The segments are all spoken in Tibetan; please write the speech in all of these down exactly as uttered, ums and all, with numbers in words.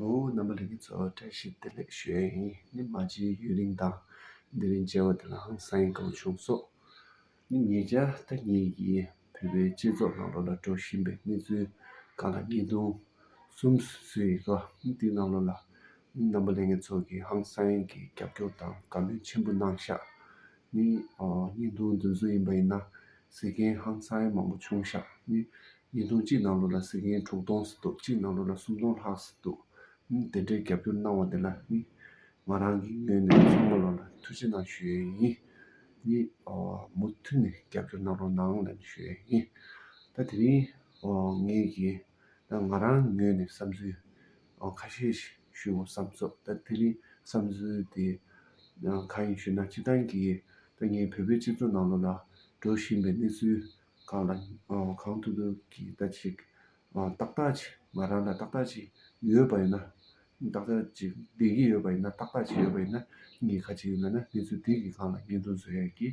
ཨོ། རྣམ་པ་ལྷན་རྒྱས་ཚོ་བཀྲ་ཤིས་བདེ་ལེགས་ཞུ་ཡ་ཡིན། ནི་མ་གཅིག་ཡུན་རིང་དང་དེ་རིང་མཇལ་བ་དེ་ལ་ཧང་སང་ཡང་དགའ་བོ་བྱུང་སོང་། ནི་ཉེ་ཆར་ད་ངེད་ཀྱི་བོད་པའི་སྤྱི་ཚོགས་ནང་ལོགས་ལ་འགྲོ་བཞིན་པའི་གནས་ཚུལ་སྒང་ལ་བརྙན་ཐུང་གསུམ་བཟོས་ཡོད་ར། ནི་དེའི་ནང་ལོགས་ལ་ནི་རྣམ་པ་ལྷན་རྒྱས་ཚོ་གིས་ཧང་སང་ཡང་གི་རྒྱབ་སྐྱོར་དང་བཀའ་མོལ་ཆེན་པོ་གནང་ཤག་ནི་ཨ་བརྙན་ཐུང་འདི་ཚོ་ཡིན་པ་ཡིན་ན་གཟིགས་མཁན་ཧང་སང་ཡང་མང་པོ་བྱུང་ཤག་ནི་བརྙན་ཐུང་གཅིག་ནང་ལོགས་ལ་གཟིགས་མཁན་དྲུག་སྟོང་ཙམ་འདུག་གཅིག་ནང་ལོགས་ལ་སུམ་སྟོང་ལྷག་ཙམ་འདུག་ནི་དེ་འདྲའི་རྒྱབ་སྐྱོར་གནང་བ་དེ་ལ་ནི་ང་རང་གི་ངོས་ནས་ཚང་མ་ལོགས་ལ་ཐུགས་རྗེ་གནང་ཞུ་ཡས་ཡིན། ནི་ཨ་མུ་མཐུད་ནས་རྒྱབ་སྐྱོར་གནང་རོགས་གནང་ལབ་ནས་ཞུ་ཡས་ཡིན། ད་དེ་རིང་ཨ་ངེད་ཀྱིས་ད་ང་རང་ངོས་ནས་བསམ་ཚུལ་ཨ་ཁ་ཤས་ཤིག་ཞུ་དགོས་བསམ་སོང་། ད་དེ་རིང་བསམ་ཚུལ་དེ་ཨ་གང་ཡིན་ཞུས་ན། སྤྱིར་བཏང་གི་ད་ངའི་བོད་པའི་སྤྱི་ཚོགས་ནང་ལོགས་ལ་འགྲོ་བཞིན་པའི་གནས་ཚུལ་སྒང་ལ་ཨ་གང་ཐུབ་ཐུབ་ཀྱིས་ད་ཅིག་ཨ་ཏག་ཏག་ཅིག་ང་རང་ལ་ཏག་ཏག་ཅིག་ཡོད་པ་ཡིན་ན། ཏག་ཏག་ཅིག་བསྡད་ཀྱི་ཡོད་པ་ཡིན་ན། ཏག་ཏག་ཅིག་ཡོད་པ་ཡིན་ན། ངས་ག་ཅིག་ཡིན་ལབ་ན་གནས་ཚུལ་འདི་གི་སྒང་ལ་བརྙན་ཐུང་བཟོ་ཡས་ཀྱི་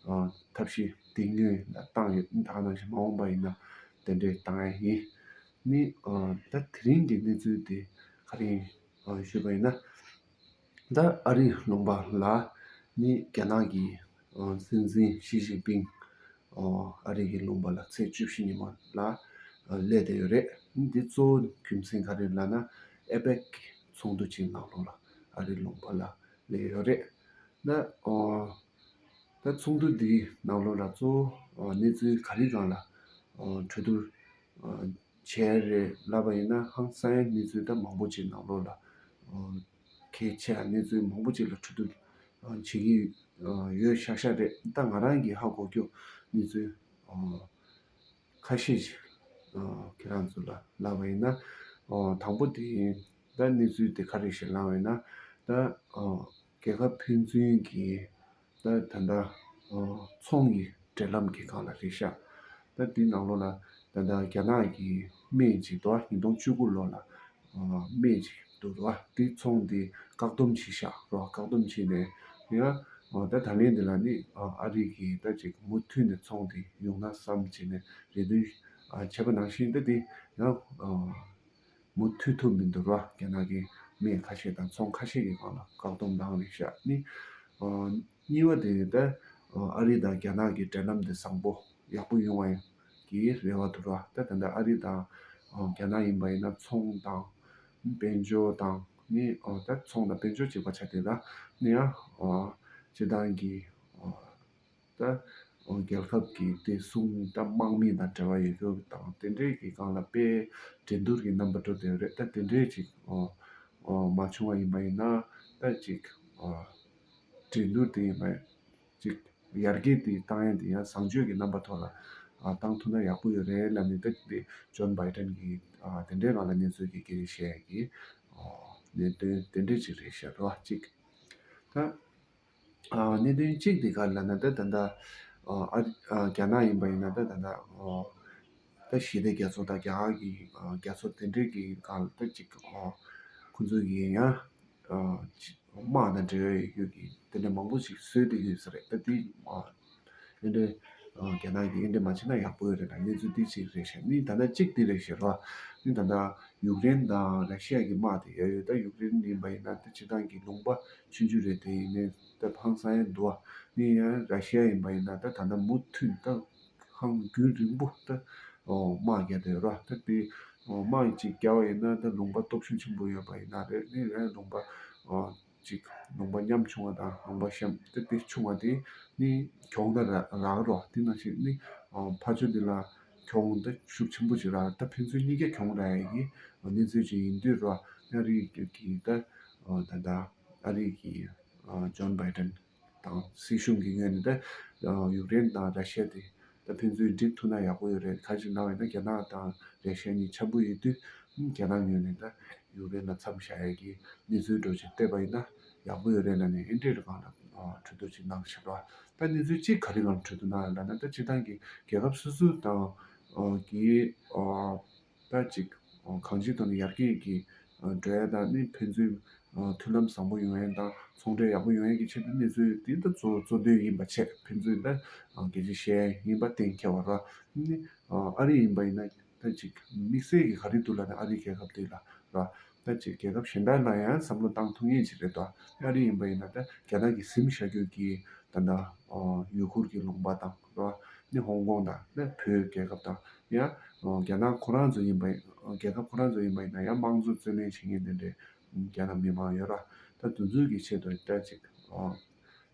ཨ་ཐབས་ཤེས་འདི་སྔོན་ལ་བཏང་ཡོད། ད་ག་ནང་བཞིན་མ་འོངས་པ་ཡིན་ན་དེ་འདྲས་བཏང་ཡས་ཡིན། ནི་ཨ་ད་དེ་རིང་གི་གནས་ཚུལ་དེ་ག་རེ་ཡིན་ཨ་ཞུས་པ་ཡིན་ན། ད་ཨ་རིའི་ལུང་པ་ལ་ནི་རྒྱ་ནག་གི་ཨ་སྲིད་འཛིན་ཞི་ཅིན་ཕིང་ཨ་ཨ་རི་གི་ལུང་པ་ལ་ཚེས་བཅུ་བཞི་ཉིན་མོ་ལ་ཨ་སླེབས་བསྡད་ཡོད་རེད། འདི་གཙོ་བོ་རྒྱུ་མཚན་ག་རེ་ལབ་ན། ཨེ་པེག་གི་ཚོགས་འདུ་ཅིག་ནང་ལོགས་ལ་ཨ་རིའི་ལུང་པ་ལ་སླེབས་ཡོད་རེད། ད་ཨ་ད་ཚོགས་འདུ་འདིའི་ནང་ལོགས་ལ་གཙོ་བོ་ཨ་གནས་ཚུལ་ག་རེ་སྒང་ལ་ཨ་གྲོས་བསྡུར་ཨ་བྱས་རེད་ལབ་པ་ཡིན་ན། ཧང་སང་ཡང་གནས་ཚུལ་ད་མང་པོ་ཅིག་ནང་ལོགས་ལ་ཨ་གལ་ཆེ་བ་གནས་ཚུལ་མང་པོ་ཅིག་ལ་གྲོས་བསྡུར་ཨ་བྱེད་ཀྱི་ཨ་ཡོད་ཤག་ཤག་རེད། ད་ང་རང་གིས་ཧ་གོ་རྒྱུ་གནས་ཚུལ་ཨ་ཁ་ཤས་ཤིག་ཨ་ཁྱེད་རང་ཚོ་ལ་ལབ་པ་ཡིན་ན། ཨ་དང་པོ་དེ་ད་གནས་ཚུལ་དེ་ག་རེ་ཞིག་ལབ་པ་ཡིན་ན། ད་ཨ་རྒྱལ་ཁབ་ཕན་ཚུན་གྱི་ད་ད་ལྟ་ཨ་ཚོང་གི་འབྲེལ་ལམ་གྱི་སྒང་ལ་རེད་ཤག་ད་དེའི་ནང་ལོགས་ལ་ད་ལྟ་རྒྱ་ནག་གི་སྨན་ཅིག་འདུག་ཉིས་སྟོང་བཅུ་དགུ་ལོ་ལ་ཨ་སྨན་ཅིག་འདུག་ར། དེ་ཚོང་དེ་བཀག་སྡོམ་བྱས་ཤག་ར། བཀག་སྡོམ་བྱས་ནས་ཡང་ཨ་ད་ད་ལན་འདི་ལ་ནི་ཨ་ཨ་རི་གིས་ད་ཅིག་མུ་མཐུད་ནས་ཚོང་དེ་ཡོང་ན་བསམ་བྱས་ནས་རེ་འདུན་ཨ་བྱས་པ་ནང་བཞིན། ད་དེ་ཡང་ཨ་མུ་མཐུད་ཐུབ་མི་འདུག་ར། རྒྱ་ནག་གི་སྨན་ཁ་ཤས་དང་ཚོང་ཁ་ཤས་ཀྱི་སྒང་ལ་བཀག་སྡོམ་བཏང་རེད་ཤག་ནི་ཨ་གཉིས་པ་དེ་ད་ཨ་རི་དང་རྒྱ་ནག་གི་འབྲེལ་ལམ་དེ་བཟང་པོ་ཡག་པོ་ཡོང་བ་གི་རེ་བ་འདུག་ར། ད་ད་ལྟ་ཨ་རི་དང་ཨ་རྒྱ་ནག་ཡིན་པ་ཡིན་ན་ཚོང་དང་དཔལ་འབྱོར་དང་ནི་ཨ་ད་ཚོང་དང་དཔལ་འབྱོར་གཅིག་པ་ཆགས་བསྡད་ལ། ནི་ཡང་ཨ་སྤྱིར་བཏང་གི་ཨ་ད་རྒྱལ་ཁབ་ཀྱི་བདེ་སྲུང་དང་དམག་མི་དང་འབྲེལ་བ་ཡོད་རྒྱུ་དང་དེ་འདྲའི་གི་སྒང་ལ་དཔེ་འགྲན་བསྡུར་གྱི་རྣམ་པ་འགྲོ་བསྡད་ཡོད་རེད། ད་དེ་འདྲའི་ཅིག་ཨོ་ཨོ་མ་བྱུང་བ་ཡིན་པ་ཡིན་ན། ད་ཅིག་ཨོ་འགྲན་བསྡུར་དེ་ཡིན་པ་ཅིག་ཡར་རྒྱས་དེ་བཏང་ཡ་དེ་ཡང་བཟང་སྤྱོད་ཀྱི་རྣམ་པ་ཐོག་ལ་ཨ་བཏང་ཐུབ་ན་ཡག་པོ་ཡོད་རེད་ལབ་ནས། ད་དེ་ཇོན་བྷའི་ཌེན་གྱིས་ཨ་དེ་འདྲའི་སྒང་ལ་གནས་ཚུལ་གྱི་སྐད་ཆ་བཤད་ཡ་གི་ཨོ་གནད་དོན་དེ་འདྲའི་ཅིག་རེད་ཤག་ར། ཅིག་ད། ཨ་གནད་དོན་གཅིག་དེ་ག་རེ་ལབ་ན། ད་ད་ལྟ་ཨ་ཨ་རྒྱ་ནག་ཡིན་པ་ཡིན་ན། ད་ད་ལྟ་ཨ་ད་ཞི་བདེ་རྒྱ་མཚོ་དང་རྒྱ་གར་གྱི་ཨ་རྒྱ་མཚོ་དེ་འདྲའི་གི་སྒང་ལ་ད་ཅིག་ཨ་ཁོང་ཚོ་གི་ཡང་ཨ་ཅིག་དམག་དང་འབྲེལ་བ་ཡོད་རྒྱུ་གི་དེ་འདྲ་མང་པོ་ཞིག་བཟོས་བསྡད་ཡོད་ས་རེད། ད་དེ་ཨ་ཨེ་འདྲ་ཨ་རྒྱ་ནག་གིས་ཨེ་འདྲ་མ་བྱས་ན་ཡག་པོ་ཡོད་རེད་ལ། གནས་ཚུལ་འདི་ཅིག་རེད་ཤག་ནི་ད་ལྟ་གཅིག་འདི་རེད་ཤག་ར། ནི་ད་ལྟ་ཡུཀ་རེན་དང་ར་ཤི་ཡ་གི་དམག་དེ་ཡོད་ཡོད། ད་ཡུཀ་རེན་ཡིན་པ་ཡིན་ན་ད་སྤྱིར་བཏང་གི་ལུང་པ་ཆུང་ཆུང་རེད། དེ་ཡིན་ནའི་ད་ཧང་སང་ཡང་འདུག་ཨ། ནི་ཡང་ར་ཤི་ཡ་ཡིན་པ་ཡིན་ན་ད་ད་ལྟ་མུ་མཐུད་ད་ཧང་རྒྱུན་རིང་པོ་ད་ཨོ་དམག་རྒྱག་བསྡད་ཡོད་ར། ད་དེ་ཨོ་དམག་ཅིག་རྒྱག་པ་ཡིན་ན་ད་ལུང་པ་སྟོབས་ཤུགས་ཆེན་པོ་ཡོད་པ་ཡིན་ན་རེད། ནི་ཡང་ལུང་པ་ཨོ་ཅིག་ལུང་པ་ཉམ་ཆུང་བ་དང་ལུང་པ་གཤམ་དེ་དེ་ཆུང་བ་དེ་ནི་གྱོང་ད་རག་རག་རོགས། དེ་ནང་བཞིན་ནི་ཕར་ཕྱོགས་འདི་ལ་གྱོང་ད་ཤུགས་ཆེན་པོ་ཅིག་རག་ད་ཕན་ཚུན་གཉིས་ཀ་གྱོང་རག་ཡ་གི་གནས་ཚུལ་ཅིག་ཡིན་དུས་རོགས། ཨ་རི་གི་ད་ད་ལྟ་ཨ་རི་གི་ཇོན་བྷའི་ཌེན་དང་སྲིད་གཞུང་གི་ངོས་ནས་ད་ཡུཀ་རེན་དང་ར་ཤི་ཡ་དེ་ད་ཕན་ཚུན་འགྲིག་ཐུབ་ན་ཡག་པོ་ཡོད་རེད། ག་ཅི་ལབ་ཡིན་ན་རྒྱ་ནག་དང་ར་ཤི་ཡ་གཉིས་འཆམ་པོ་ཡོད་དུས། རྒྱ་ནག་ངོས་ནས་ད་ཡུཀ་རེན་ལ་མཚམས་བཞག་ཡ་གི་གནས་ཚུལ་འདྲ་ཅིག་བལྟས་པ་ཡིན་ན་ཡག་པོ་ཡོད་རེད་ལབ་ནས་ཨེ་འདྲའི་སྒང་ལ་གྲོས་བསྡུར་ཅིག་གནང་བཞག་ར། ད་གནས་ཚུལ་གཅིག་ག་རེ་སྒང་ལ་གྲོས་བསྡུར་གནང་ཡོད་ལབ་ན། ད་སྤྱིར་བཏང་གི་རྒྱལ་ཁབ་སོ་སོ་དང་ཨ་གི་ཨ་ད་ཅིག་ཨ་གང་ཅིའི་ཐོག་ནས་ཡར་རྒྱས་ཀྱི་ཨ་འགྲོ་ཡ་དང་ནི་ཕན་ཚུན་ཨ་མཐུན་ལམ་བཟང་པོ་ཡོང་ཡ་དང་ཚོང་འབྲེལ་ཡག་པོ་ཡོང་ཡ་གི་ཆེད་དུ་གནས་ཚུལ་འདི་ད་གཙོ་གཙོ་དོན་ཡིན་པ་བྱས། ཕན་ཚུན་ད་ཨ་སྐད་ཆ་བཤད་ཡ་ཡིན་པ་གཏན་འཁེལ་བ་ར། ནི་ཨ་ཨ་རི་ཡིན་པ་ཡིན་ན་ད་ཅིག་དམིགས་བསལ་གྱི་ག་རེ་འདུག་ལབ་ན། ཨ་རི་རྒྱལ་ཁབ་འདི་ལ་ར། ད་ཅིག་རྒྱལ་ཁབ་གཞན་དག་ལ་ཡང་བསམ་བློ་བཏང་ཐུབ་ངེས་ཅིག་རེད་དོ། ཨ་རི་ཡིན་པ་ཡིན་ན་ད་རྒྱ་ནག་གི་གཟིམ་ཤག་རྒྱུ་གི་ད་ད་ཡུ་གུར་གྱི་ལུང་པ་དང་རོ། ནི་ཧོང་ཀོང་དང་ནི་བོད་རྒྱལ་ཁབ་དང་ཡང་རྒྱ་ནག་ཁོ་རང་ཚོ་ཡིན་པ་ཡིན། རྒྱལ་ཁབ་ཁོ་རང་ཚོ་ཡིན་པ་ཡིན་ན་ཡང་དམངས་གཙོ་རྩོད་ལེན་བྱེད་མཁན་དེ་འདྲའི་རྒྱ་ནག་མི་མང་ཡོད་ར། ད་དེ་ཚོའི་གི་ཆེད་དུ་ད་ཅིག་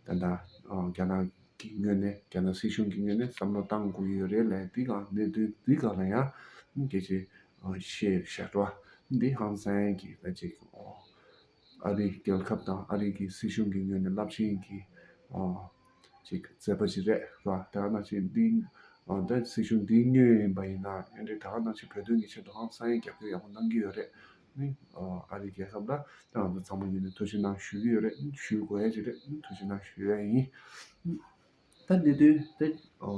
ད་ད་རྒྱ་ནག་གི་ངོས་ནས་རྒྱ་ནག་སྲིད་གཞུང་གི་ངོས་ནས་བསམ་བློ་བཏང་དགོས་ཀྱི་ཡོད་རེད་ལབ། འདི་ག་གནད་དོན་འདི་ག་ལ་ཡང་སྐད་ཆ་བཤད་བཞག་ར། འདི་ཧང་སང་གི་ད་ཅིག་ཨ་རིའི་རྒྱལ་ཁབ་དང་ཨ་རི་གི་སྲིད་གཞུང་གི་ངོས་ནས་རླབས་ཆེན་གྱི་ཅིག་མཛད་པ་ཅིག་རེད་ར། དེ་ག་ནང་བཞིན་འདི་ད་སྲིད་གཞུང་འདིའི་ངོས་ཡིན་པ་ཡིན་ན་ཨེ་འདྲའི་ད་ག་ནང་བཞིན་བོད་དོན་གྱི་ཆེད་དུ་ཧང་སང་རྒྱབ་སྐྱོར་ཡག་པོ་གནང་གི་ཡོད་རེད། ནི་ཨ་རི་རྒྱལ་ཁབ་ལ་ད་ང་ཚོ་ཚང་མ་ངོས་ནས་ཐུགས་རྗེ་གནང་ཞུ་གི་ཡོད་རེད། ཞུ་དགོས་ཡ་ཅིག་རེད། ཐུགས་རྗེ་གནང་ཞུ་ཡ་ཡིན། ད་གནད་དོན་ད་ཨ་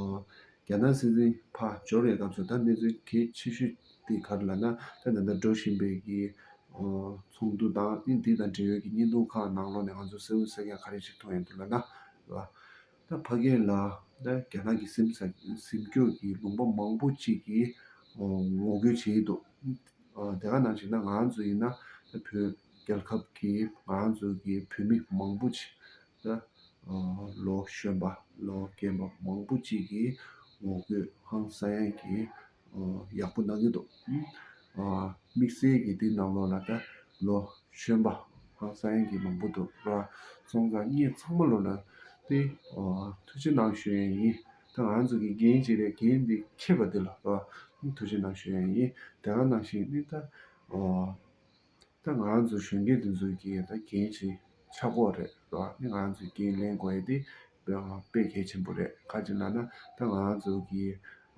རྒྱ་ནག་སྲིད་འཛིན་ཕར་འབྱོར་བའི་སྐབས་སུ་ད་གནད་དོན་གལ་ཆེ་ཤོས་དེ་ག་རེ་ལབ་ན། ད་ད་ལྟ་འགྲོ་བཞིན་པའི་གི་ཨ་ཚོགས་འདུ་དང་ནི་འདི་དང་འབྲེལ་ཡོད་ཀྱི་བརྙན་ཐུང་ཁག་ནང་ལོགས་ནས་ང་ཚོ་གསལ་པོ་གསལ་རྐྱང་ག་རེ་ཞིག་མཐོང་ཡོང་འདུག་ལབ་ན། རེད་བ། ད་ཕ་གི་ལ་ད་རྒྱ་ནག་གི་གཟིམ་ས་གཟིམ་སྐྱོང་གི་ལུང་པ་མང་པོ་ཅིག་གིས་ཨ་ངོ་རྒོལ་བྱེད་ཀྱི་འདུག་ཨ་དེ་ག་ནང་བཞིན་ད་ང་ཚོ་ཡིན་ན་ད་བོད་རྒྱལ་ཁབ་ཀྱི་ང་ཚོ་གི་བོད་མི་མང་པོ་ཅིག་ད་ཨ་ལོ་གཞོན་པ་ལོ་རྒན་པ་མང་པོ་ཅིག་གིས་ངོ་རྒོལ་ཧང་སང་ཡང་གི་ཨ་ཡག་པོ་གནང་གི་འདུག་ཨ་དམིགས་བསལ་གྱིས་འདི་ནང་ལོགས་ལ་ད་ལོ་གཞོན་པ་ཧང་སང་གི་མང་པོ་འདུག་ར། སོང་ཙང་ངས་ཚང་མ་ལོ་ལ་དེ་ཨ་ཐུགས་རྗེ་གནང་ཞུ་ཡས་ཡིན། ད་ང་ཚོ་གི་འགན་ཅིག་རེད། འགན་འདི་འཁྱེར་བ་འདི་ལ་ར་ཐུགས་རྗེ་གནང་ཞུ་ཡས་ཡིན། དེ་ག་ནང་བཞིན་ནི་ད་ཨ་ད་ང་ཚོ་གཞོན་སྐྱེས་འདི་ཚོ་གི་ད་འགན་ཅིག་ཆགས་ཀྱི་ཡོད་རེད་ར། ནི་ང་ཚོས་འགན་ལེན་དགོས་ཡས་དེ་དཔེ་གལ་ཆེན་པོ་རེད། ག་ཅི་ལབ་ན་ད་ང་ཚོ་གི་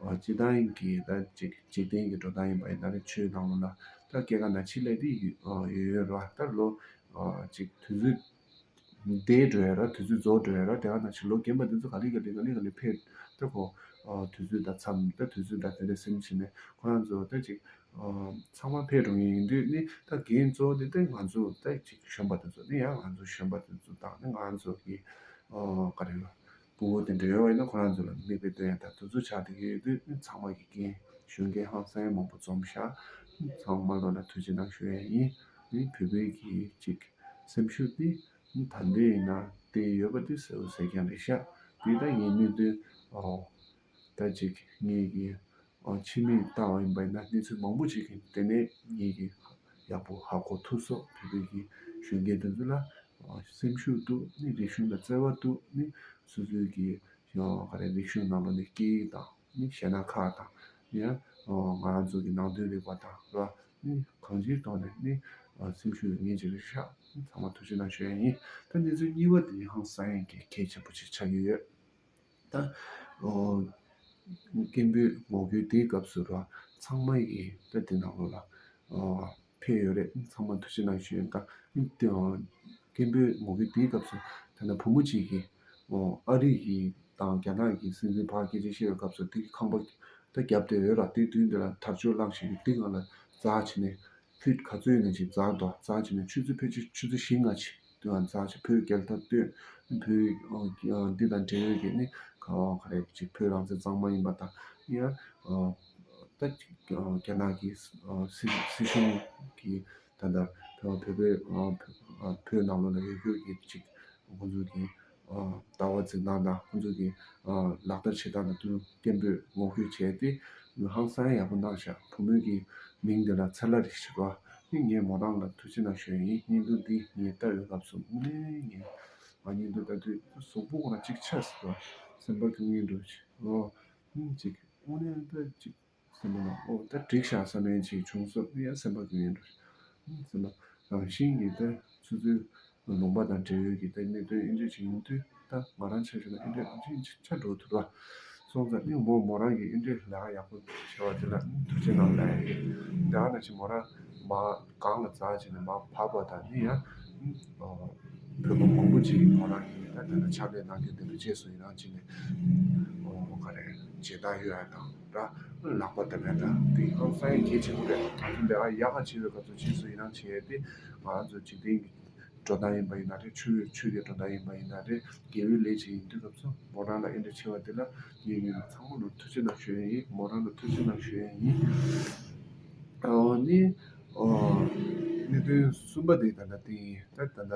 ཨ་སྤྱི་བཏང་གི་ད་ཅིག་འཇིག་རྟེན་གྱི་འགྲོ་སྟངས་ཡིན་པ་ཡིན་ན་རེད། ཆོས་ནང་ལོགས་ལ་ད་སྐྱེ་རྒ་ན་འཆི་ལབ་དེ་ཡོད་ཨ་ཡོད་ཡོད་ར། ད་ལོ་ཨ་ཅིག་དུས་ཚོད་འདས་འགྲོ་ཡ་ར། དུས་ཚོད་རྫོགས་འགྲོ་ཡ་ར། དེ་ག་ནང་བཞིན་ལོ་རྒན་པ་འདི་ཚོ་ག་ལེ་ག་ལེ་ག་ལེ་ག་ལེ་ཕེབས། ད་ཁོ་ཨ་དུས་ཚོད་ད་མཚམས་ད་དུས་ཚོད་ད་དེ་འདྲ་སེམས་ཕྱིན་ནས་ཁོ་རང་ཚོ་ད་ཅིག་ཨ་ཚང་མ་ཕེབས་འགྲོ་མཁན་ཡིན་དུས་ནི་ད་འགན་གཙོ་བོ་དེ་ད་ང་ཚོ་ད་ཅིག་གཞོན་པ་དེ་ཚོ་ནི་ཡང་ང་ཚོ་གཞོན་པ་དེ་ཚོ་དང་ནི་ང་ཚོ་གི་ཨ་ག་རེ་ལ་ཕྲུ་གུ་དེ་འདྲ་ཡོད་པ་ཡིན་ན་ཁོ་རང་ཚོ་ལ་མིག་དཔེ་སྟོན་ཡ་ད་དུས་ཚོད་ཆགས་བསྡད་ཀྱི་ཡོད་དུས་ནི་ཚང་མ་གི་འགན་གཞོན་སྐྱེས་ཧང་སང་མང་པོ་འཛོམས་ཤག་ཚང་མ་ལོ་ལ་ཐུགས་རྗེ་གནང་ཞུ་ཡ་ཡིན། ནི་བོད་པའི་གི་ཅིག་སེམས་ཤུགས་དེ་ད་ལྟ་ཡིན་ན་དེ་ཡོད་པ་དེ་གསལ་པོ་གསལ་རྐྱང་རེད་ཤག་དེ་ད་ངས་གནད་དོན་ཨོ་ད་ཅིག་ངས་ཀྱི་ཨོ་ཕྱི་མིག་ལྟ་བ་ཡིན་པ་ཡིན་ན་གནས་ཚུལ་མང་པོ་ཅིག་གི་དེ་ནས་ངས་ཀྱི་ཡག་པོ་ཧ་གོ་ཐུབ་སོང་། བོད་པའི་གི་གཞོན་སྐྱེས་དེ་ཚོ་ལ་ཨོ་སེམས་ཤུགས་འདུག་ནི་རིག་གཞུང་ལ་བརྩེ་བ་འདུག་ནི་སོ་སོའི་གི་ཨོ་ག་རེ་རིག་གཞུང་ནང་ལོགས་ནས་སྐད་ཡིག་དང་ནི་གཞས་སྣ་ཁག་དང་ཡང་ཨོ་ང་རང་ཚོ་གི་ནང་དོན་རིག་པ་དང་ར། ནི་གང་ཅིའི་ཐོག་ནས་ནི་ཨ་སེམས་ཤུགས་ཡོད་མཁན་ཅིག་རེད་ཤག་ཚང་མ་ཐུགས་རྗེ་གནང་ཞུ་ཡ་ཡིན། ད་གནས་ཚུལ་གཉིས་པ་དེ་ཧང་སང་ཡ་གི་གལ་ཆེན་པོ་ཅིག་ཆགས་ཀྱི་ཡོད། ད་ཨོ་སྐད་འབོད་ངོ་རྒོལ་དེའི་སྐབས་སུ་ར་ཚང་མ་ཡིས་ད་དེ་ནང་ལོགས་ལ་ཨོ་ཕེབས་ཡོད་རེད། ཚང་མ་ཐུགས་རྗེ་གནང་ཞུ་ཡ་ཡིན། ད་ཨོ་སྐད་འབོད་ངོ་རྒོལ་དེའི་སྐབས་སུ་ད་ལྟ་བུ་མོ་གཅིག་གིས་ཨོ་ཨ་རི་ཡི་དང་རྒྱ་ནག་གི་སྲིད་འཛིན་ཕར་སྐད་ཆ་བཤད་པའི་སྐབས་སུ་དེ་གི་ཁང་པ་ད་བརྒྱབ་བསྡད་ཡོད་ར། དེ་དུས་འདི་ལ་དར་ལྕོག་བསླངས་བཞག་གི་དེ་སྒང་ལ་འཛག་བྱས་ནས་ཕུད་ག་ཚོད་ཡོད་ན་ཅིག་འཛག་འདུག་འཛག་བྱས་ནས་ཆུ་ཚོད་ཕལ་ཆེར་ཆུ་ཚོད་བཞི་ལྔ་ཅིག་དུས་ལ་འཛག་བྱས་བོད་རྒྱལ་དར་སྟོན། བོད་འདི་དང་འབྲེལ་ཡོད་ཀྱི་ནི་ག་ག་རེ་ཅིག་བོད་རང་བཙན་གཙང་མ་ཡིན་པ་དང་ཡང་ད་རྒྱ་ནག་གི་སྲིད་སྲིད་གཞུང་གི་ད་ལྟ་བོད་པའི་བོད་ནང་ལོགས་ལ་ཡོད་རྒྱུ་གི་ཅིག་ཁོང་ཚོ་གི་ལྟ་བ་འཛིན་སྟངས་དང་ཁོང་ཚོ་གི་ལག་བསྟར་བྱེད་སྟངས་ལ་དུ་སྐད་འབོད་ངོ་རྒོལ་བྱས་ཏེ་ཧང་སང་ཡག་པོ་གནང་ཤག་བུ་མོའི་གི་མིང་དེ་ལ་ཚེ་ལྷ་རེད་ཤག་ར། ནི་ངས་མོ་རང་ལ་ཐུགས་རྗེ་གནང་ཞུ་ཡ་ཡིན། བརྙན་ཐུང་འདི་ངས་ལྟ་བའི་སྐབས་སུ་དངོས་གནས་ངས་ང་བརྙན་ཐུང་ལྟ་དུས་གཟུགས་པོ་ཁོ་རང་གཅིག་ཆགས་སོང་ར། སེམས་པ་སྐྱོ་ངེས་འགྲོ་ཤག་ར། ཅིག་དངོས་གནས་ད་ཅིག་སེམས་པ་ལ་ཨོ་ད་འགྲིག་ཤག་བསམ་ཡས་ཅིག་བྱུང་སོང་། ཡང་སེམས་པ་སྐྱོ་ཡིན་འགྲོ། སེམས་པ་རང་བཞིན་གྱིས་ད་ཆུ་ཚོད་ལུང་པ་དང་འབྲེལ་ཡོད་ཀྱི་ད་གནད་དོན་ཨེ་འདྲ་ཅིག་ཡིན་དུས་ད་ང་རང་ཆ་བཞག་ན་ཨེ་འདྲ་རང་བཞིན་ཆགས་འགྲོ་ཐུབ་པ་སོང་ཙང་ནི་མོ་མོ་རང་གིས་ཨེ་འདྲ་ལས་ཀ་ཡག་པོ་བྱས་པ་དེ་ལ་ཐུགས་རྗེ་གནང་ལབ་ཡ་ཡིན། དེ་ག་ནང་བཞིན་མོ་རང་མ་སྒང་ལ་འཛེགས་བྱས་ནས་མར་བབས་པ་དང་ནི་ཡང་བོད་པ་མང་པོ་ཅིག་གིས་མོ་རང་གི་ད་ད་ལྟ་ཕྱག་ལས་གནང་མཁན་དེ་ཚོའི་རྗེས་སུ་ཡི་རང་བྱས་ནས་ཨོ་ག་རེ་མཇལ་དར་གཡོག་ཡ་དང་ར་ལག་པ་བརྡབ་ཡ་དང་དེ་ཧང་སང་ཡ་གལ་ཆེན་པོ་རེད། ང་ཚོ་ལས་ཀ་ཡག་ག་བྱེད་པའི་སྐབས་སུ་རྗེས་སུ་ཡི་རང་བྱེད་ཡ་དེ་ང་ཚོ་འཇིག་རྟེན་གྱི་འགྲོ་སྟངས་ཡིན་པ་ཡིན་ན་རེད། ཆོས་ཆོས་ཀྱི་འགྲོ་སྟངས་ཡིན་པ་ཡིན་ན་རེད། དགེ་བའི་ལས་བྱེད་ཡིན་དུས་སྐབས་སུ་མོ་རང་ལ་ཨེ་འདྲ་བྱས་པ་དེ་ལ་ངས་ངས་ཚང་མ་ལ་ཐུགས་རྗེ་གནང་ཞུ་ཡ་ཡིན། མོ་རང་ལ་ཐུགས་རྗེ་གནང་ཞུ་ཡ་ཡིན། ཨོ་ནི་ཨོ་ནི་ དོན་གསུམ་པ་དེ་ད་ལྟ་དེ་ཡིན། ད་ད་ལྟ་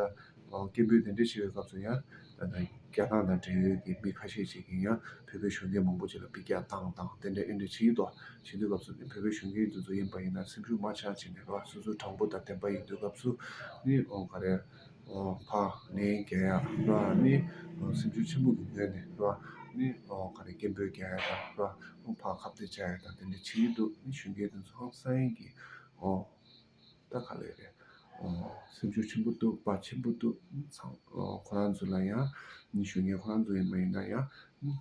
སྐད་འབོད་དེ་འདྲ་བྱེད་པའི་སྐབས་སུ་ཡང་ད་ལྟ་རྒྱ་ནག་དང་འབྲེལ་ཡོད་ཀྱི་མི་ཁ་ཤས་ཤིག་གིས་ཡང་བོད་པའི་གཞོན་སྐྱེས་མང་པོ་ཅིག་ལ་འབུད་རྒྱག་བཏང་དང་དེ་འདྲ་ཨེ་འདྲ་བྱེད་ཀྱི་འདུག་བྱེད་དུས་སྐབས་སུ་ནི་བོད་པའི་གཞོན་སྐྱེས་དེ་ཚོ་ཡིན་པ་ཡིན་ན་སེམས་ཤུགས་མར་ཆག་བྱས་ནས་ར་སོ་སོ་དྲང་པོ་དང་བདེན་པ་ཡིན་དུས་སྐབས་སུ་ནི་ཨོ་ག་རེ་ཨོ་ཕར་ལན་རྒྱག་ཡ་ར་ནི་ཨོ་སེམས་ཤུགས་ཆེན་པོ་གི་ངོས་ནས་ར་ནི་ཨོ་ག་རེ་སྐད་འབོད་རྒྱག་ཡ་དང་ར་ཨོ་ཕར་ཁ་གཏད་བཅག་ཡ་དང་དེ་འདྲ་བྱེད་ཀྱི་འདུག་ནི་གཞོན་སྐྱེས་དེ་ཚོ་ཧང་སང་གི་ཨོ། ད་ག་ལེ་རེད། ཨོ། སེམས་ཤུགས་ཆེན་པོ་འདུག་རྦད་ཆེན་པོ་འདུག་ཚང་ཨོ། ཁོ་རང་ཚོ་ལ་ཡང་ནི་གཞོན་སྐྱེས་ཁོ་རང་ཚོ་ཡིན་པ་ཡིན་ན་ཡང་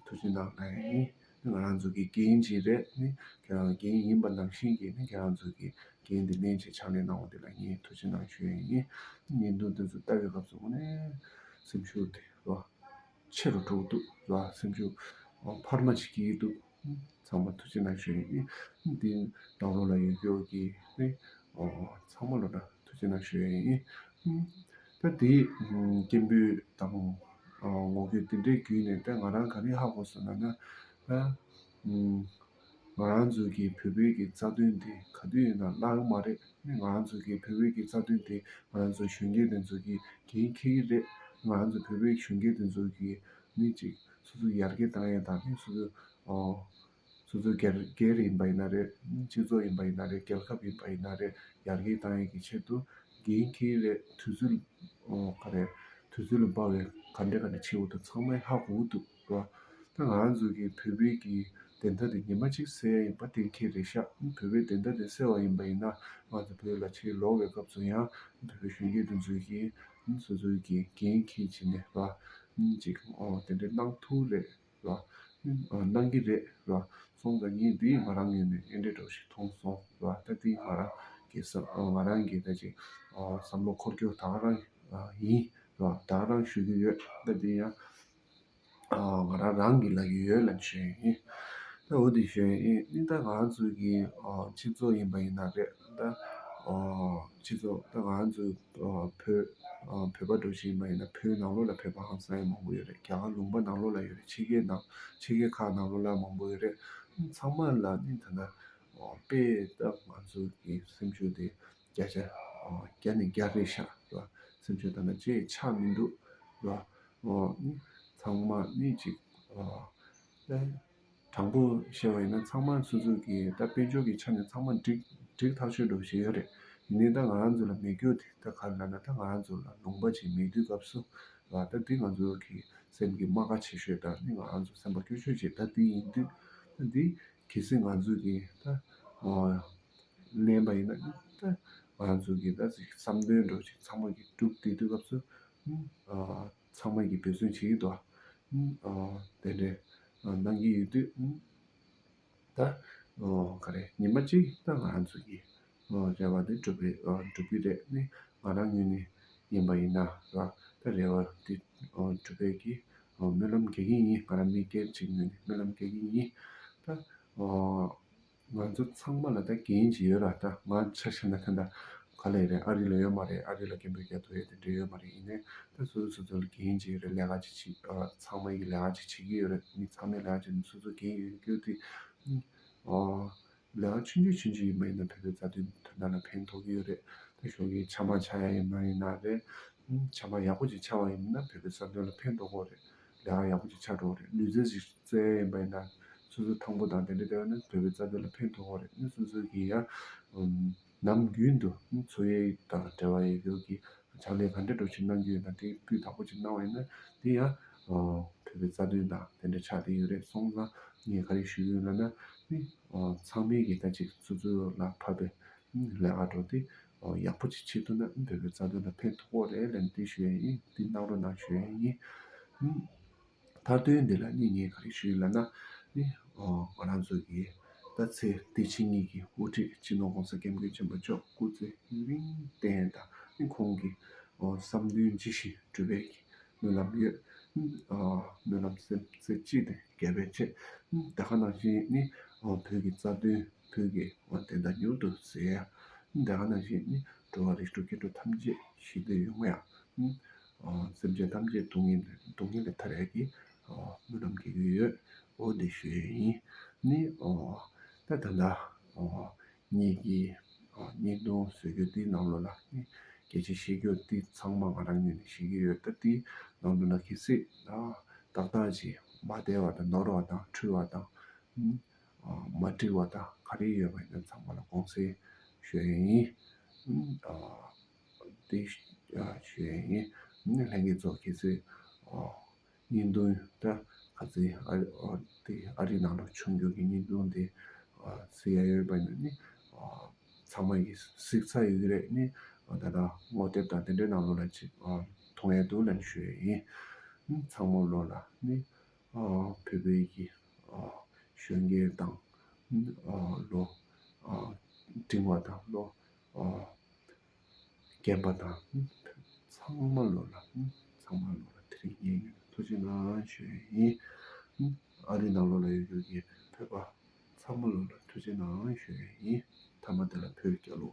ཐུགས་རྗེ་གནང་ལབ་ཡ་ཡིན། ང་རང་ཚོ་གི་འགན་ཅིག་རེད། ནི་ཁྱེད་རང་འགན་ཡིན་པ་ནང་བཞིན་གྱི་ནི་ཁྱེད་རང་ཚོ་གི་འགན་དེ་ལེན་བྱས་ཕྱག་ལས་གནང་བ་དེ་ལ་ངས་ཐུགས་རྗེ་གནང་ཞུ་ཡ་ཡིན། བརྙན་ཐུང་དེ་ཚོ་ལྟ་བའི་སྐབས་སུ་དངོས་གནས་སེམས་ཤུགས་དེ་རོ། ཆེ་རུ་འགྲོ་གི་འདུག་ལ་སེམས་ཤུགས་འཕར་མ་ཅིག་སྐྱེ་གི་འདུག་ཚང་མ་ཐུགས་རྗེ་གནང་ཞུ་ཡིན། འདི་ནང་ལོགས་ལ་ཡོད་རྒྱུ་གི་ནི་ཚང་མ་ལོ་ན་ཐུགས་རྗེ་གནང་ཞུ་ཡིན། ད་དེ་སྐད་འབོད་དང་ངོ་རྒོལ་དེ་འདྲའི་བརྒྱུད་ནས་ད་ང་རང་ག་རེ་ཧ་གོ་སོང་ན་ན་ད། ང་རང་ཚོ་གི་བོད་པའི་གི་རྩ་དོན་དེ་ག་དུས་ཡིན་ན་བརླག་གི་མ་རེད། ང་རང་ཚོ་གི་བོད་པའི་གི་རྩ་དོན་དེ་ང་རང་ཚོ་གཞོན་སྐྱེས་དེ་ཚོ་གི་འགན་འཁྱེར་གི་རེད། ང་རང་ཚོ་བོད་པའི་གཞོན་སྐྱེས་དེ་ཚོ་གི་ནི་ཅིག་སོ་སོ་ཡར་རྒྱས་བཏང་ཡ་དང་ནི་སོ་སོ་ཨོ། སོ་སོ་སྒེར་སྒེར་ཡིན་པ་ཡིན་ན་རེད། སྤྱི་ཚོགས་ཡིན་པ་ཡིན་ན་རེད། རྒྱལ་ཁབ་ཡིན་པ་ཡིན་ན་རེད། ཡར་རྒྱས་བཏང་ཡ་གི་ཆེད་དུ་འགན་འཁྱེར་རེད། དུས་ཚོད་ཨོ་ག་རེ་དུས་ཚོད་ལ་འབབ་པའི་ག་འདྲ་ག་འདྲ་བྱེད་དགོས་འདུག་ཚང་མས་ཧ་གོ་གི་འདུག་ར། ད་ང་རང་ཚོ་གི་བོད་པའི་གི་བདེན་མཐའ་དེ་ཉི་མ་གཅིག་གསལ་ཡ་ཡིན་པ་གཏན་འཁེལ་རེད་ཤག་བོད་པའི་བདེན་མཐའ་དེ་གསལ་བ་ཡིན་པ་ཡིན་ན་ང་ཚོ་བོད་ལ་ཕྱིར་ལོག་པའི་སྐབས་སུ་ཡང་བོད་པའི་གཞོན་སྐྱེས་དེ་ཚོས་ཀྱི་སོ་སོའི་གི་འགན་འཁྱེར་བྱས་ནས་ར་ཅིག་ཨོ་དེ་འདྲ་གནང་ཐུབ་རེད་ར། གནང་གི་རེད་ར། སོང་ཙང་ངས་འདི་ང་རང་ངོས་ནས་ཨེ་འདྲ་འདྲ་ཞིག་མཐོང་སོང་ར། ད་འདི་ང་རང་གི་བསམ་ང་རང་གི་ད་ཅིག་བསམ་བློ་འཁོར་རྒྱུ་ད་ག་རང་ཡིན་ར། ད་ག་རང་ཞུ་གི་ཡོད། ད་འདི་ཡང་། ང་རང་རང་གི་ལབ་ཀྱི་ཡོད་ལབ་ཞུ་ཡ་ཡིན། ད་འོ་དེ་ཞུ་ཡ་ཡིན། ཨིན་ད་ང་ཚོ་གི་སྤྱི་ཚོགས་ཡིན་པ་ཡིན་ན་རེད་ད། སྤྱི་ཚོགས་ད་ང་ཚོ་བོད་བོད་པ་འདྲ་ཞིག་ཡིན་པ་ཡིན་ན་བོད་ནང་ལོགས་ལ་བོད་པ་ཧང་སང་ཡ་མང་པོ་ཡོད་རེད། རྒྱ་གར་ལུང་པ་ནང་ལོགས་ལ་ཡོད་རེད། ཕྱི་རྒྱལ་ནང་ཕྱི་རྒྱལ་ཁག་ནང་ལོགས་ལ་མང་པོ་ཡོད་རེད། ཚང་མ་ལ་ནི་ད་ལྟ་དཔེ་ད་ང་ཚོ་གི་སེམས་ཤུགས་དེ་བརྒྱ་ཆ་བརྒྱ་ནས་བརྒྱ་རེད་ཤག་ར། སེམས་ཤུགས་ད་ལྟ་ཅིག་ཆག་མི་འདུག་ར། ཨོ། ཚང་མ་ནི་ཅིག་ཨོ། དྲང་པོ་བཤད་པ་ཡིན་ན་ཚང་མ་སོ་སོ་གི་ད་དཔལ་འབྱོར་གྱི་ཆ་ནས་ཚང་མ་འགྲིག་འགྲིག་ཐག་ཆོད་འགྲོ་བཞིན་ཡོད་རེད། ཡིན་ནའི་ད་ང་རང་ཚོ་ལ་མེད་རྒྱུ་དེ་ད་ག་རེ་ལབ་ན་ད་ང་རང་ཚོ་ལ་ལུང་པ་ཅིག་མེད་དུས་སྐབས་སུ་ར། ད་འདི་ང་ཚོ་གི་སེམས་ཀྱི་རྨ་ཁ་ཆེ་ཤོས་དང་ནི་ང་རང་ཚོ་སེམས་པ་སྐྱོ་ཤོས་ཅིག་ད་འདི་ཡིན་དུས་ད་འདི་གལ་སྲིད་ང་ཚོ་གི་ད་ཨོ། ལེན་པ་ཡིན་ན་ད་ང་རང་ཚོ་གི་ད་ཅིག་བསམ་དོན་འདྲ་ཅིག་ཚང་མ་གི་གྲུབ་བསྡད་དུས་སྐབས་སུ་ཨ་ཚང་མ་གི་འབད་བརྩོན་བྱེད་ཀྱི་འདུག་ཨ། དེ་འདྲའི་གནང་གི་ཡོད་དུས་ད་ག་རེ་ཉི་མ་གཅིག་ད་ང་རང་ཚོ་གི་རེ་བ་དེ་འགྲུབ་པའི་འགྲུབ་ཀྱི་རེད། ནི་ང་རང་ངོས་ནས་ཡིན་པ་ཡིན་ན་ར་ད་རེ་བ་དེ་འགྲུབ་པའི་གི་སྨོན་ལམ་རྒྱག་གི་ཡིན། ང་རང་མི་སྒེར་གཅིག་ངོས་ནས་སྨོན་ལམ་རྒྱག་གི་ཡིན། ད་ང་ཚོ་ཚང་མ་ལ་ད་འགན་ཅིག་ཡོད་ར། ད་ང་ཆ་བཞག་ན་ད་ད་ག་ལེ་རེད། ཨ་རི་ལ་ཡོད་མ་རེད། ཨ་རི་ལ་སྐད་འབོད་རྒྱག་ཐུབ་ཡ་དེ་འདྲ་ཡོད་མ་རེད། ཡིན་ནའི་ད་སོ་སོ་སོ་སོ་ལ་འགན་ཅིག་ཡོད་རེད། ལས་ཀ་ཅིག་བྱེད་ཨ་ཚང་མ་གི་ལས་ཀ་ཅིག་བྱེད་ཀྱི་ཡོད་རེད། མི་ཚང་མས་ལས་ཀ་བྱེད་ནས་སོ་སོ་འགན་ཡོད་རྒྱུ་དེ་ཨ་ལས་ཀ་ཆུང་ཆུང་ཆུང་ཆུང་ཡིན་པ་ཡིན་ན་བོད་པའི་རྩ་དོན་དོན་དག་ལ་ཕན་ཐོགས་ཀྱི་ཡོད་རེད། ད་ཞོགས་ཀྱི་ཆམ་པ་ཆགས་ཡ་ཡིན་པ་ཡིན་ན་རེད། ཆམ་པ་ཡག་པོ་ཅིག་ཆགས་པ་ཡིན་ན་བོད་པའི་རྩ་དོན་ལ་ཕན་ཐོགས་ཀྱི་རེད། ལས་ཀ་ཡག་པོ་ཅིག་ཆགས་འགྲོ་གི་རེད། ལུས་རྩལ་ཞིག་རྩེ་ཡིན་པ་ཡིན་ན་སོ་སོ་ཐང་པོ་དང་དེ་འདྲ་བསྡད་ན་བོད་པའི་རྩ་དོན་ལ་ཕན་ཐོགས་ཀྱི་རེད། ནི་སོ་སོ་གི་ཡ་ནམ་རྒྱུན་དུ་འཚོ་བ་དང་འབྲེལ་བ་ཡོད་རྒྱུ་གི་ཕྱག་ལས་ག་འདྲ་འགྲོ་ཆེད་གནང་རྒྱུ་ཡོད་ན་དེ་སྤུས་དག་པོ་ཅིག་གནང་བ་ཡིན་ན་དེ་ཡང་བོད་པའི་རྩ་དོན་དང་དེ་འདྲ་ཆགས་བསྡད་ཡོད་རེད། སོང་ཙང་ངས་ག་རེ་ཞུ་གི་ཡོད་ལབ་ན་ནི་ཚང་མས་གི་ད་ཅིག་སོ་སོ་ལ་ཕབ་པའི་ལས་ཀ་འགྲོ་དེ་ཡག་པོ་ཅིག་བྱེད་ཐུབ་ན་བོད་པའི་རྩ་དོན་ལ་ཕན་ཐོགས་རེད་ལབ་ནས་དེ་ཞུ་ཡ་ཡིན། དེ་གནང་རོགས་གནང་ཞུ་ཡ་ཡིན། མཐར་དོན་འདི་ལ་ནི་ངས་ག་རེ་ཞུ་ཡིན་ལབ་ན་ནི་ང་རང་ཚོ་གི་ད་ཚེ་འདི་ཕྱི་གཉིས་ཀྱི་དབུ་ཁྲིད་སྤྱི་ནོར་༸གོང་ས་༸སྐྱབས་མགོན་ཆེན་པོ་མཆོག་སྐུ་ཚེ་ཡུན་རིང་བརྟན་དང་ནི་ཁོང་གི་བསམ་དོན་ཇི་བཞིན་འགྲུབ་པའི་གི་སྨོན་ལམ་ཡོད། སྨོན་ལམ་སེམས་རྩེ་གཅིག་ནས་རྒྱས་པའི་ཆེད་ད་ག་ནང་བཞིན་ནི་བོད་ཀྱི་རྩ་དོན་བོད་ཀྱི་བདེན་མཐའ་མྱུར་དུ་གསལ་ཡ། ད་ག་ནང་བཞིན་ནི་འགྲོ་བ་རིགས་དྲུག་སྐྱེ་འགྲོ་ཐམས་ཅད་ཞི་བདེ་ཡོང་ཡ། སེམས་ཅན་ཐམས་ཅད་སྡུག་བསྔལ་སྡུག་བསྔལ་ལས་ཐར་ཡ་གི་སྨོན་ལམ་རྒྱག་གི་ཡོད། འོ་འདི་ཞུ་ཡ་ཡིན། ནི་ད་ད་ལྟ་ངེད་ཀྱི་ བརྙན་ཐུང་བཟོ་རྒྱུ་དེའི་ནང་ལོགས་ལ་ནི་སྐད་ཆ་བཤད་རྒྱུ་དེ་ཚང་མ་ང་རང་ཉིད་ནས་བཤད་ཀྱི་ཡོད། ད་དེའི་ནང་དུ་ལ་གལ་སྲིད་ཏག་ཏག་ཅིག་མ་བདེ་བ་དང་ནོར་བ་དང་འཁྲུལ་བ་དང་མ་འགྲིག་པ་དང་ག་རེ་ཡོད་པ་ཡིན་ན་ཚང་མ་ལ་དགོངས་སེལ་ཞུ་ཡ་ཡིན། དེ་ཞུ་ཡ་ཡིན། ལྷན་རྒྱས་ཚོ་གལ་སྲིད་བརྙན་ཐུང་ད་ག་ཚོད་ཨ་རི་ཨ་དེ་ཨ་རི་ནང་ལ་བྱུང་རྒྱུ་གི་བརྙན་ཐུང་དེ་གཟིགས་ཡ་ཡོད་པ་ཡིན་ན་ནི་ཚང་མ་གིས་གཟིགས་ཚར་ཡོད་ཀྱི་རེད། ནི་ད་ལྟ་ངོ་དེབ་དང་དེ་འདྲའི་ནང་ལོགས་ལ་ཅིག་མཐོང་ཡ་འདུག་ལབ་ནས་ཞུ་ཡ་ཡིན། ཚང་མ་ལོ་ལ་ནི་བོད་པའི་གི་གཞོན་སྐྱེས་དང་ལོ་འབྲིང་བ་དང་ལོ་རྒན་པ་དང་ཚང་མ་ལོ་ལ་ཚང་མ་ལོ་ལ་དེ་རིང་ངས་ཐུགས་རྗེ་གནང་ཞུ་ཡ་ཡིན། ཨ་རི་ནང་ལོ་ལ་ཡོད་རྒྱུ་གི་བོད་པ་ཚང་མ་ལོ་ལ་ཐུགས་རྗེ་གནང་ཞུ་ཡ་ཡིན། མཐའ་མ་དེ་ལ་བོད་རྒྱལ་ལོ།